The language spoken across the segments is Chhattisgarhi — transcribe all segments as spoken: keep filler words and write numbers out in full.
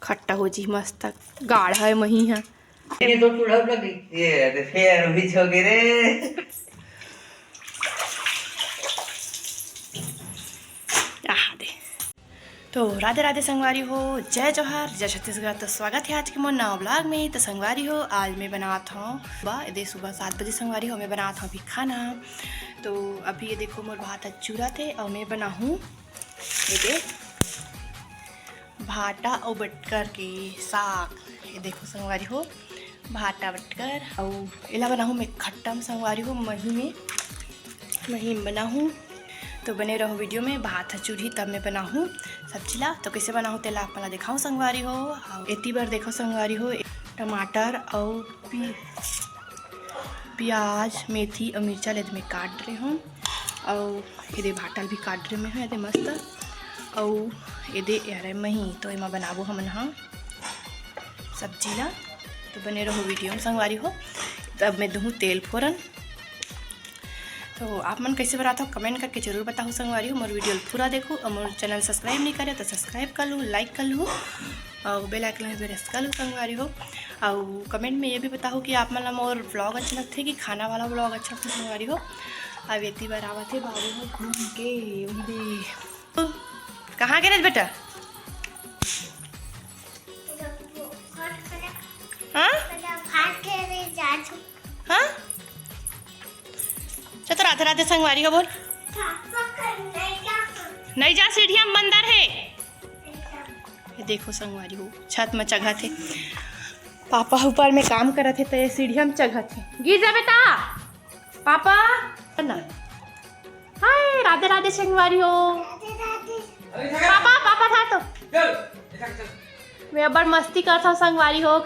खट्टा हो जी, मस्त गाढ़ा है मही है। ये तो टूड़ा लग गई। ये अरे फेर भी छो गे रे। आह दे। तो राधे राधे संगवारी हो, जय जोहार, जय छत्तीसगढ़। तो स्वागत है आज के मोर नवा ब्लॉग में। तो संगवारी हो, आज मैं बनात हूँ सुबह, ये दे सुबह सात बजे संगवारी हो, मैं बनात हूँ अभी खाना। तो अभी ये देखो मोर भात ह चूरा थे और मैं बनाहूँ ये दे भाटा अउ बटकर के साग। ये देखो संगवारी हो, भाटा बटकर अउ एला बनाहूँ मैं खट्टा में संगवारी हो, मही में, मही में बनाहूँ। तो बने रहो वीडियो में, भात ह चूरही तब मैं बनाहूँ सब्जी ला। तो कैसे बनाहूँ तेला आप मन ला दिखाऊँ संगवारी हो। अउ एती बर देखो संगवारी हो, टमाटर अउ पी प्याज, मेथी अउ मिर्चा ल एदे में काट रहे हूँ। अउ एदे भाटा ल भी काट रहे मैं हूँ एदे मस्त। अउ एदे यार मही तो एमा बनाबो हमन ह सब्जी ला। तो बने रहो वीडियो में संगवारी हो। तब मैं दूँ तेल फोरन। तो आप मन कैसे बनात हो कमेंट करके जरूर बताओ संगवारी हो। मोर वीडियो ल पूरा देखो और मोर चैनल सब्सक्राइब नहीं करे तो सब्सक्राइब कर लूँ, लाइक कर लूँ। अउ बेल आइकन ला प्रेस कर लूँ संगवारी हो। अउ कमेंट में ये भी बताओ कि आप मन ला मोर ब्लॉग अच्छा लगथे कि खाना वाला ब्लॉग अच्छा लगथे संगवारी हो। अब एती बर आवत हे बाबू ह घूम के, उही दे। कहाँ गे रे बेटा? हाँ? हाँ? चल तो राधे राधे संगवारी हो बोल। नहीं जा, सीढ़िया में बंदर है। ये देखो संगवारी हो, छत में चघत हे। पापा ऊपर में काम करत हे, तो ये सीढ़िया में चघत हे। गिर जाबे ता। पापा, ना। हाय, राधे राधे संगवारी हो। पापा, पापा था तो। मैं अब्बड़ मस्ती करत हूँ संगवारी हो।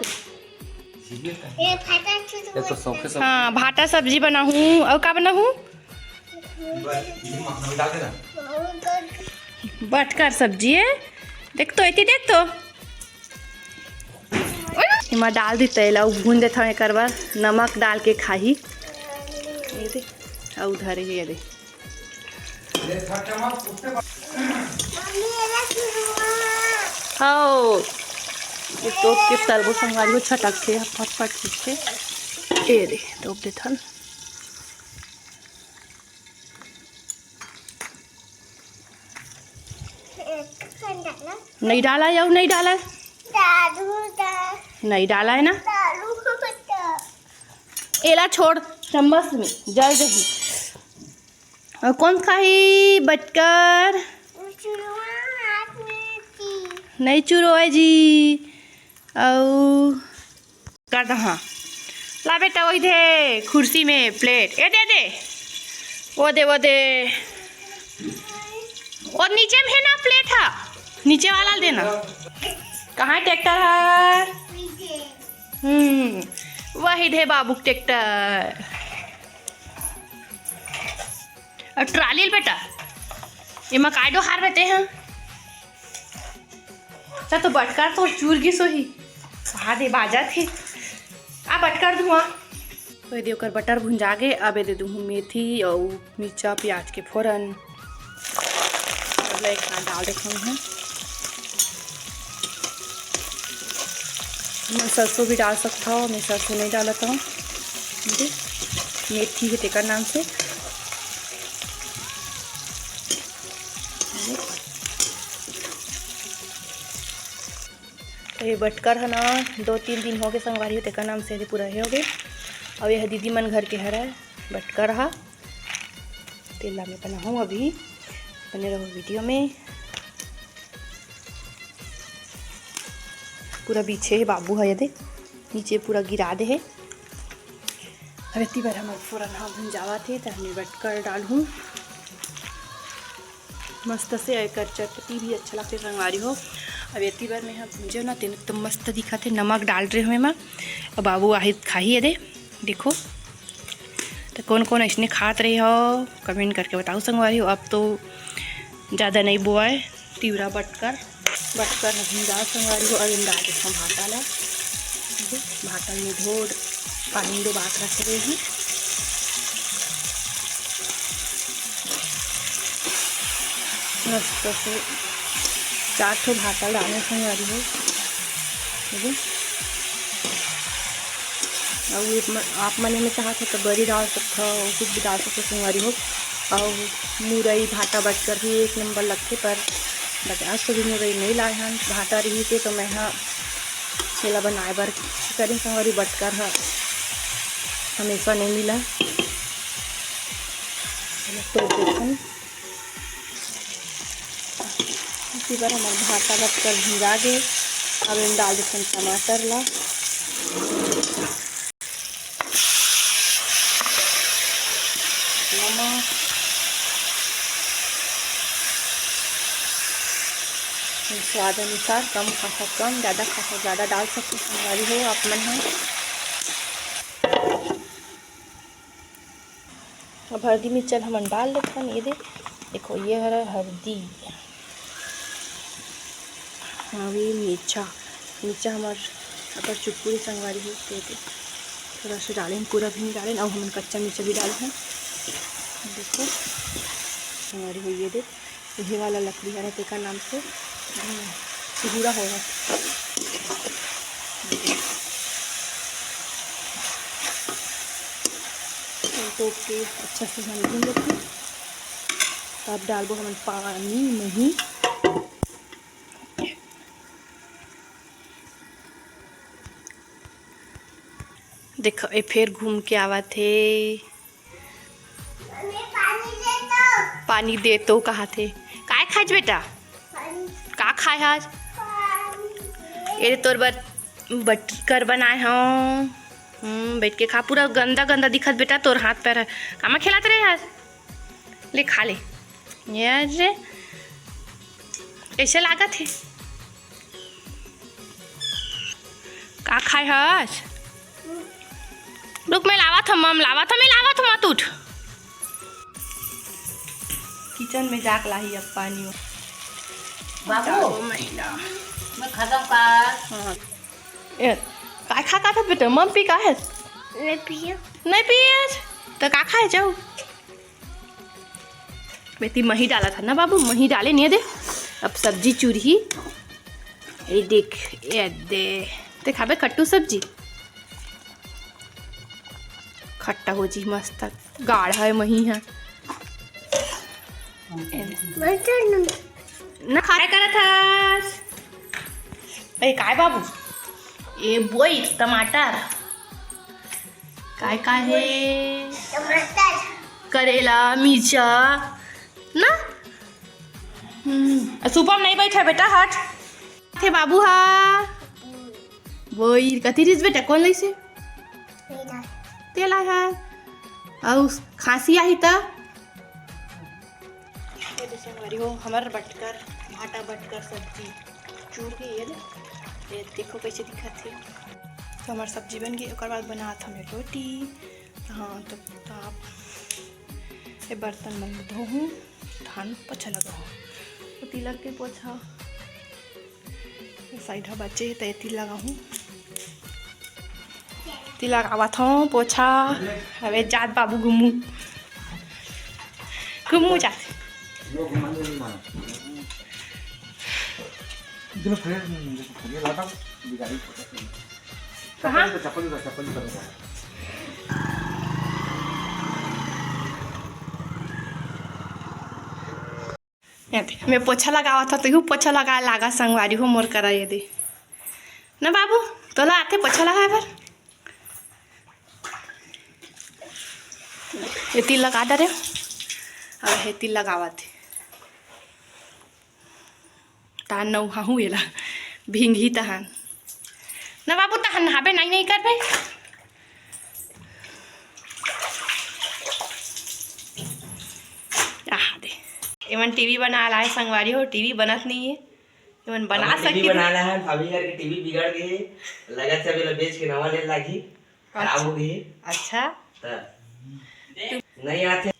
ये भाटा चुचु ये तो सौंखे सौंखे। हाँ, भाटा सब्जी बनाहूँ। अउ का बनाहूँ? बटकर सब्जी है। देख तो, एती देख तो। एमा डाल दी तेल, अउ भून देथव एकर बर, नमक डाल के खाही। ये दे, अउ धरे हे, ये दे। हौ, ये तोप के तलबो संगवारी हो, छटक के फटफट खींच के। ये दे, तोप देथन। नहीं डाला है, अउ नहीं डाला है। दादू दा। नहीं डाला है ना। दादू दा। एला छोड़, चम्मच में जल जही। अउ कौन खाही बटकर? चुरवा हाथ में थी। नहीं चुरो है जी। अउ कर दहा। ला बेटा, वही दे कुर्सी में प्लेट। ए दे दे। वो दे, वो दे। वो नीचे में है ना प्लेट हा। नीचे वाला देना। कहाँ ट्रैक्टर है? हम्म, वही दे बाबू ट्रैक्टर। अउ ट्राली ल बेटा। एमा काय डोहार बेटे हैं? अच्छा, तो बटकर तो चूर गिस होही। कहा दे बाजत हे। आ बटकर धुआं। तो ये दे ओकर बटर भुंजा गे। अब ये दे दूँ मेथी अउ मिर्चा प्याज के फोरन। अब ला एक साथ डाल देथव मैं। मैं सरसों भी डाल सकता हूँ, मैं सरसों नहीं डालता हूँ। मेथी है तेकर नाम से। तो ये बटकर है ना, दो तीन दिन हो गए संगवारी हो, तेकर नाम से पूरा हे हो गए। अब यह दीदी मन घर के हरा है बटकर हा। तेला मैं बनाहूँ अभी, बने रहो वीडियो में। पूरा बिछे हे बाबू ह, ये दे नीचे पूरा गिरा दे हे। अब एती बर हमर फोरन ह भुंजावत हे, त हमने बटकर डालहूँ मस्त से। एकर चटपटी भी अच्छा लगथे संगवारी हो। अब एती बर मैं ह भुंजे ना, तेन तो मस्त दिखत हे, नमक डाल रहे हो एमा। अब बाबू आही खाही ये दे। देखो, तो कौन कौन ऐसने खात रहे हो, कमेंट करके बताओ संगवारी हो। अब तो ज़्यादा नहीं बोआए, तिवरा बटकर, बटकर नहीं जा संगवारी हो। अब एम डाल देथन भाटा ला, भाटा में ढोर पानी डोबात रखे रहे हैं। मस्त से चार ठो भाटा डाले संगवारी हो। अउ ये म-, आप मन एमे चाहत हो तो बरी डाल सकत हो, कुछ भी डाल सकत हो संगवारी हो। अउ मुरई भाटा बटकर भी एक नंबर लगथे, पर बजार से भी मुरई नइ लाए हन। भाटा रहिस हे तो मैं ह एला बनाए बर करें संगवारी, बटकर ह हमेशा नइ मिलय। तो देखन इसी बार हमर भाटा बटकर भिंजा गे। अब एम डाल देथन टमाटर ला, नमक, स्वाद अनुसार, कम खासा कम, ज़्यादा खासा ज़्यादा डाल सकते संगवारी हो आप मन ह। अब हरदी मिर्चा ल हमन डाल देथन। ये दे, देखो, ये हर हरदी, हाँ, ये मिर्चा, मिर्चा हमर अगर चुटकुरी संगवारी हो तो, तो थोड़ा सा डालेन, पूरा भी नहीं डालेन। अब हमन कच्चा मिर्चा भी डालथन। देखो संगवारी हो, ये दे, ये वाला लकड़ी हरा, तेकर नाम से, हम्म, सिहुरा होगा। तो के अच्छा से हम भून लेथन। तब डालबो हमन पानी, मही। देखो, ए फेर घूम के आवत हे। पानी दे तो कहात हे। काय खाज बेटा? का खाए आज? ये तोर बर बटकर बनाए हव। हम्म, बैठ के खा। पूरा गंदा गंदा दिखत बेटा तोर हाथ पैर ह। कामा खेलत रहे आज? ले खा ले। ये रे, कैसे लागत हे? का खाए हस? रुक, मैं लावत हूँ, मम लावत हूँ, मैं लावत हूँ, मत उठ। किचन में जाके लाही अब पानी। बाबू, जाओ, महिला। मैं खत्म कर। हाँ। ए, काय खा का था बेटा? मम पी का है? नहीं पिए। नहीं पिए? तो का खाए जाओ? बेटी मही डाला था ना बाबू, मही डाले नहीं दे। अब सब्जी चुरही। ए देख, ए दे। ते खाबे खट्टू सब्जी? खट्टा हो जी मस्त। गाढ़ा है मही है। ना खाए करत हस। ए काय बाबू? ए बोई टमाटर। काय काय हे? टमाटर। करेला, मिर्चा, ना? हम्म, सुपम नहीं बैठा बेटा, हट। थे बाबू हा। बोई, कथी रिस बेटा, कौन लइसे? तेला हा। अउ खांसी आही त? ये तो संगवारी हो, हमर बटकर, भाटा बटकर सब्जी चूर के ये ले। ये देखो कैसे दिखत हे। तो हमर सब्जी बन गई, ओकर बाद बनात हमें रोटी। हाँ, तो, तो आप ये बर्तन मन धोहूँ, धान पोछा लगाहूँ। तो तिलक के पोछा ये साइड ह बचे हे, त एती लगाहूँ। एती लगावत हूँ पोछा। अबे जात बाबू घुमू, घुमू जात। कहाँ? चप्पल उतार, चप्पल उतार। ये दे, मैं पोछा लगावत हव, तहू पोछा लगाए लागा संगवारी हो मोर करा। ये दे ना बाबू, तोला आथे पोछा लगाए बर? एती लगा डरे, अब हेती लगावत हे। तान नहाहूँ एला, भींगही तहान। ना बाबू, तहान नहाबे नहीं, नहीं करबे। आहा दे, एमन टीवी बना लाए संगवारी हो, टीवी बनत नहीं है, एमन बना अब टीवी सकती बना है। लाए हैं, भाभी घर के टीवी बिगड़ गई, लगत से अभी बेच के नवा ले लागी, खराब हो गई। अच्छा। त नहीं आते।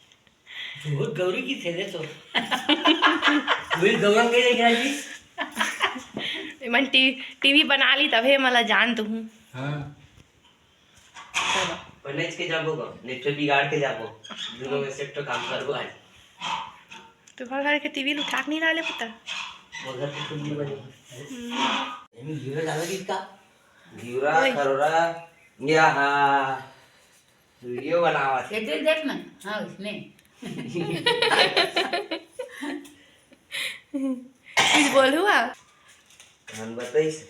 बहुत गौरी की थे रे तो। वही गौरव के लेके आई थी। एमन टी-, टीवी बना ली तभे मला जान तो हूँ। हाँ। चलो। पर नेच के जाबो का, नेच पे बिगाड़ के जाबो। दोनों में से एक तो काम करबो आज। तुम्हारे घर के टीवी उठा के नहीं डाले पता? वो घर के टीवी बनी। हम्म। एमे हीरो डाला किसका? घिउरा ओए। खरोरा, या हाँ, वीडियो बनावत हे। ये दिल देख ना, हाँ, उसने। कुछ बोलू आप? कान बताइस,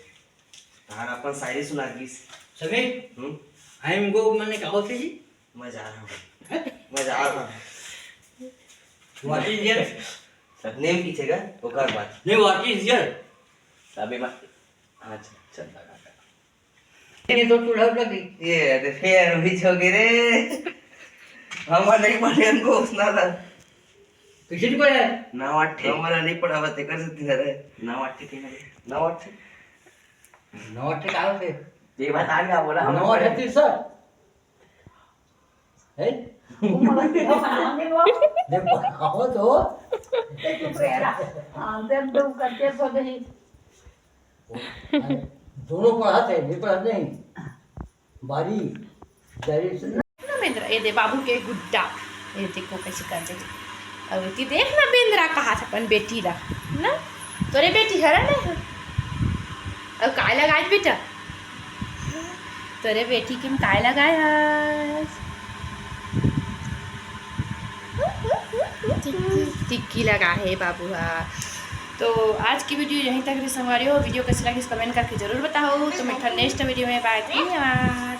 तार अपन शायरी सुना दिस। समीर, हम्म? I am go, मैंने कहा होती जी? मैं जा रहा हूँ। हैं? मैं जा रहा हूँ। What is your? नेम पीछे का, ओकर बाद। नहीं, what is your? अभी मैं, अच्छा, चल, लगा, लगा। ये तो चूल्हा लगी। ये, अरे, फेर भी छोगे रे। हमारा नहीं पढ़े हमको उसना था। किसी को है? ना वाटे। हमारा नहीं पढ़ा, बातें कर सकती है रे। ना वाटे के नहीं। ना वाटे। नौ अट्ठे का होते? ये बता क्या बोला? नौ अट्ठे तीस। है? वो मला तुला सांगेल बा. दे, पढ़ाओ तो. ते चुप रे यार. हाँ, ते तो करते तो नहीं. दोनों पढ़ाते, ये पढ़ाते नहीं. बारी, बारी से ना बेंदरा, ये दे बाबू के गुड्डा, ये देखो कैसे कर दे. अब एती देख ना बेंदरा कहाथे अपन बेटी ला, ना? तोरे बेटी हरा ना? अब काय लगाए बेटा? तोरे बेटी के काय लगाए हस? टिक्की लगा हे बाबू हा. तो आज की वीडियो यहीं तक रही संगवारी हो. वीडियो कैसे लगी कमेंट करके जरूर बताओ. तो मिलथन नेक्स्ट वीडियो में. बाय, धन्यवाद.